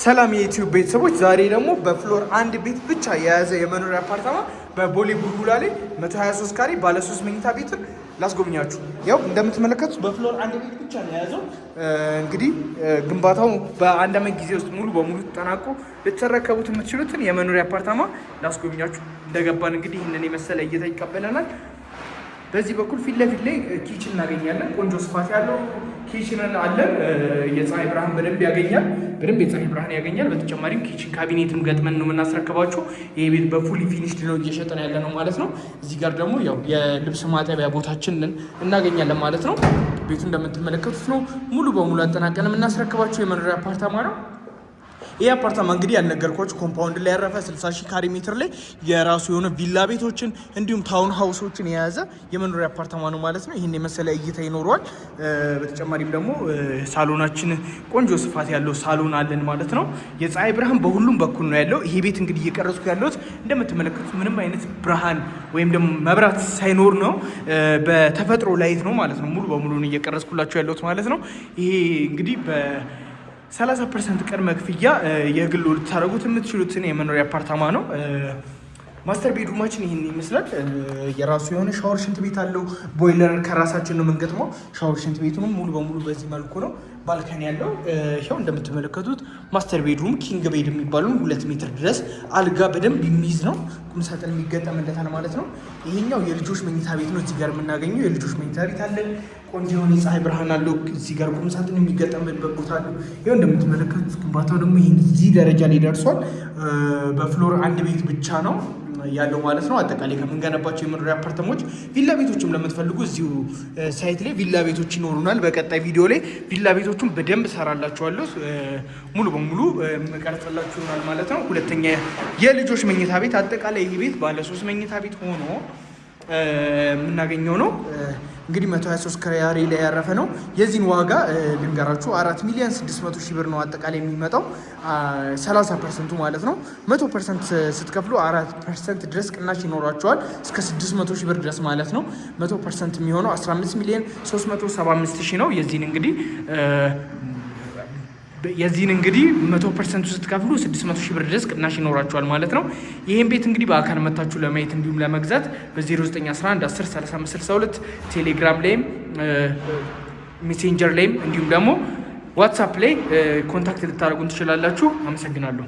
ሰላም የዩቲዩብ ቤተሰቦች፣ ዛሬ ደግሞ በ floor አንድ ቤት ብቻ የያዘ የመኖሪያ አፓርታማ በቦሌ ቡልቡላ ላይ 123 ካሬ ባለ 3 መኝታ ቤትን ላስጎብኛችሁ። ያው እንደምትመለከቱት በ floor አንድ ቤት ብቻ ነው የያዘው። እንግዲህ ግንባታው በአንድ ዓመት ጊዜ ውስጥ ሙሉ በሙሉ ተጠናቆ ልትረከቡት የምትችሉትን የመኖሪያ አፓርታማ ላስጎብኛችሁ። እንደገባን እንግዲህ ይህንን የመሰለ እይታ ይቀበለናል። በዚህ በኩል ፊት ለፊት ላይ kitchen እናገኛለን። ቆንጆ ስፋት ያለው kitchen አለን። የፀሐይ ብርሃን በደንብ ያገኛል። በደንብ የፀሐይ ብርሃን ያገኛል። በተጨማሪም kitchen cabinet ም ገጥመን ነው የምናስረክባችሁ። ይህ ቤት በ fully finished ነው እየሸጠን ያለ ነው ማለት ነው። እዚህ ጋር ደግሞ ያው የልብስ ማጠቢያ ቦታችንን እናገኛለን ማለት ነው። ቤቱ እንደምትመለከቱት ነው። ሙሉ በሙሉ አጠናቀን የምናስረክባችሁ የመኖሪያ አፓርታማ ነው። ይህ አፓርታማ እንግዲህ ያልነገርኳችሁ compound ላይ ያረፈ 60 ሺህ ካሬ ሜትር ላይ የራሱ የሆነ ቪላ ቤቶችን እንዲሁም town house ኦችን የያዘ የመኖሪያ አፓርታማ ነው ማለት ነው። ይህን የመሰለ እይታ ይኖረዋል። በተጨማሪም ደግሞ ሳሎናችን ቆንጆ ስፋት ያለው ሳሎን አለን ማለት ነው። የፀሐይ ብርሃን በሁሉም በኩል ነው ያለው። ይሄ ቤት እንግዲህ እየቀረጽኩ ያለሁት እንደምትመለከቱት ምንም አይነት ብርሃን ወይም ደግሞ መብራት ሳይኖር ነው። በተፈጥሮ light ነው ማለት ነው። ሙሉ በሙሉ እየቀረጽኩላችሁ ያለሁት ማለት ነው። ይሄ እንግዲህ በ30% ቅድመ ክፍያ የግሉ ልታደርጉት የምትችሉትን የመኖሪያ አፓርታማ ነው። Master bedroom ኣችን ይህን ይመስላል። የራሱ የሆነ ሻወር ሽንት ቤት አለው። ቦይለር ከራሳችን ነው የምንገጥመው። ሻወር ሽንት ቤቱንም ሙሉ በሙሉ በዚህ መልኩ ነው። Balcony ያለው ይኸው እንደምትመለከቱት master bedroom king bed የሚባለውን 2 ሜትር ድረስ አልጋ በደንብ የሚይዝ ነው። ቁምሳጥን የሚገጠምለታል ማለት ነው። ይሄኛው የልጆች መኝታ ቤት ነው። እዚህ ጋር የምናገኘው የልጆች መኝታ ቤት አለን። ቆንጆ የሆነ የፀሐይ ብርሃን አለው። እዚህ ጋር ቁምሳጥን የሚገጠምበት ቦታ አለው። ይኸው እንደምትመለከቱት ግንባታው ደግሞ ይህን እዚህ ደረጃ ላይ ደርሷል። በ floor አንድ ቤት ብቻ ነው ያለው ማለት ነው። አጠቃላይ ከምንገነባቸው የመኖሪያ አፓርታማዎች ቪላ ቤቶችም ለምትፈልጉ እዚሁ site ላይ ቪላ ቤቶች ይኖሩናል። በቀጣይ ቪዲዮ ላይ ቪላ ቤቶቹን በደንብ ሰራላችኋለሁ። ሙሉ በሙሉ መቀርጽላችሁ ይሆናል ማለት ነው። ሁለተኛ የልጆች መኝታ ቤት፣ አጠቃላይ ይህ ቤት ባለ ሶስት መኝታ ቤት ሆኖ የምናገኘው ነው። እንግዲህ 123 ካሬ ላይ ያረፈ ነው። የዚህን ዋጋ ልንገራችሁ፣ 4 ሚሊዮን 600 ሺህ ብር ነው አጠቃላይ የሚመጣው 30% ኡ ማለት ነው። 100% ስትከፍሉ 4% ድረስ ቅናሽ ይኖራቸዋል እስከ 600 ሺህ ብር ድረስ ማለት ነው። 100% የሚሆነው 15 ሚሊዮን 375 ሺህ ነው። የዚህን እንግዲህ 100% ኡ ስትከፍሉ 600 ሺህ ብር ድረስ ቅናሽ ይኖራችኋል ማለት ነው። ይህን ቤት እንግዲህ በአካል መታችሁ ለማየት እንዲሁም ለመግዛት በ0911 10 35 62 ቴሌግራም ላይም፣ ሜሴንጀር ላይም እንዲሁም ደግሞ ዋትሳፕ ላይ contact ልታደርጉን ትችላላችሁ። አመሰግናለሁ።